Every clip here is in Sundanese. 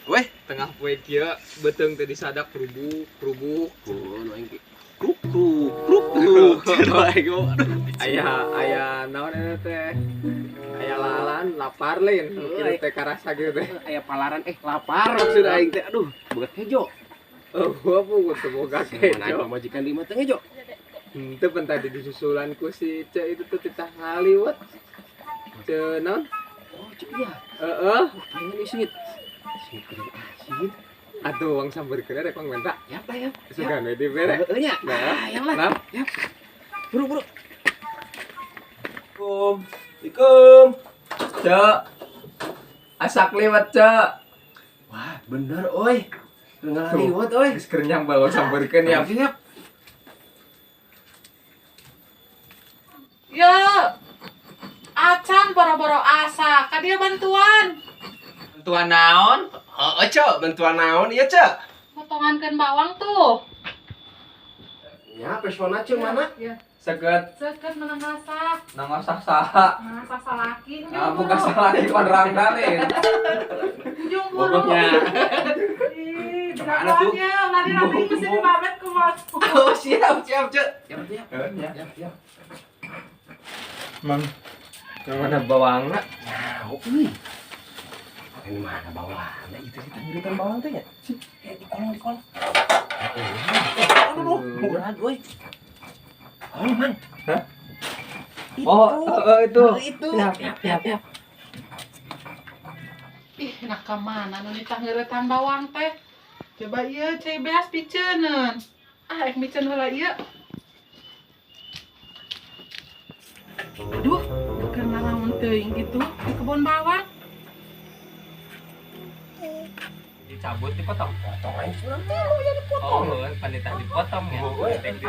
Weh, tengah poe kieu beuteung teh disadak kerubuk, kerubuk. Kruk kruk kruk kruk. Aya aya naon eta teh? Aya lalan lapar lain, kieu teh karasa kieu teh. Aya palaran lapar maksud aing teh. Aduh, boga kejo. Oh, gua teu boga kejo. Mana pamajikan di mah teh ngejo. Henteu pan tadi disusulan ku si Ce itu tuh titah ngaliwet. Ce naon? Oh, ce iya. Heeh. Pengen isingit. Singit kering asin. Atuh wang sambeurkeun rek wang menta. Yap lah yap. Sugan we dibere. Heeh nya. Nah, yang lah. Yap. Buru buru. Assalamualaikum. Cek. Asak liwet, Cek. Wah, bener oi. Ngaliwet oi. Geus keur nyambal wang sambeurkeun ya. Siap. Yo. Acan boro-boro asa, ka dia bantuan. Bantuan naon? Heeh, Cek, bantuan naon ieu, Cek? Potongankeun bawang tuh. Ya, pesona Cek mana? Ya. Seket. Seket menang ngasak. Nang ngasak saha? Ngasak salaki. Nah, buka salaki pan rangda lain. Ujung buru. Bobotnya. Ih, Kemana tuh? Ya, lari-lari mesti dibabet ku bos. Oh, siap, siap, Cek. Siap, siap. Siap, siap. Mang, yang mana bawangna? Nah, euy. Ini mana bawangna? Itu sih tangiritan bawang teh nya. Sih, di kolong, di kolong. Aduh, murah euy. Oh, Mang. Hah? Itu. Oh, itu. Itu. Siap, siap, siap, siap. Ih, nah kemana nu ditangeuretan bawang teh? Coba ieu cai beas piceuneun. Ah, ek miceun heula ieu. Aduh, keur naraon teuing kitu di kebon bawang. Dicabut dipotong. Potong aing sunan telu ya dipotong. Oh, panitah dipotong ya.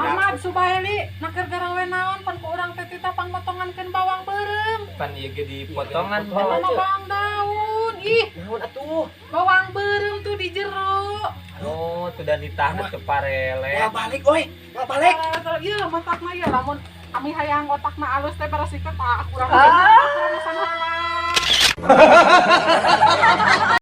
Ahmad Subaeli, naker garawe naon pan ku urang teh titah pangmotongankeun bawang beureum. Pan ieu ge dipotongan bawang bawang daun. Ih, naon atuh? Bawang beureum tuh di jero. Oh, tuh dan ditahna teu parele. Wah, balik oi. Wah, balik. Ieu matakna ieu lamun ami hayang otakna alus teh barasikeun tah kurang. Ah.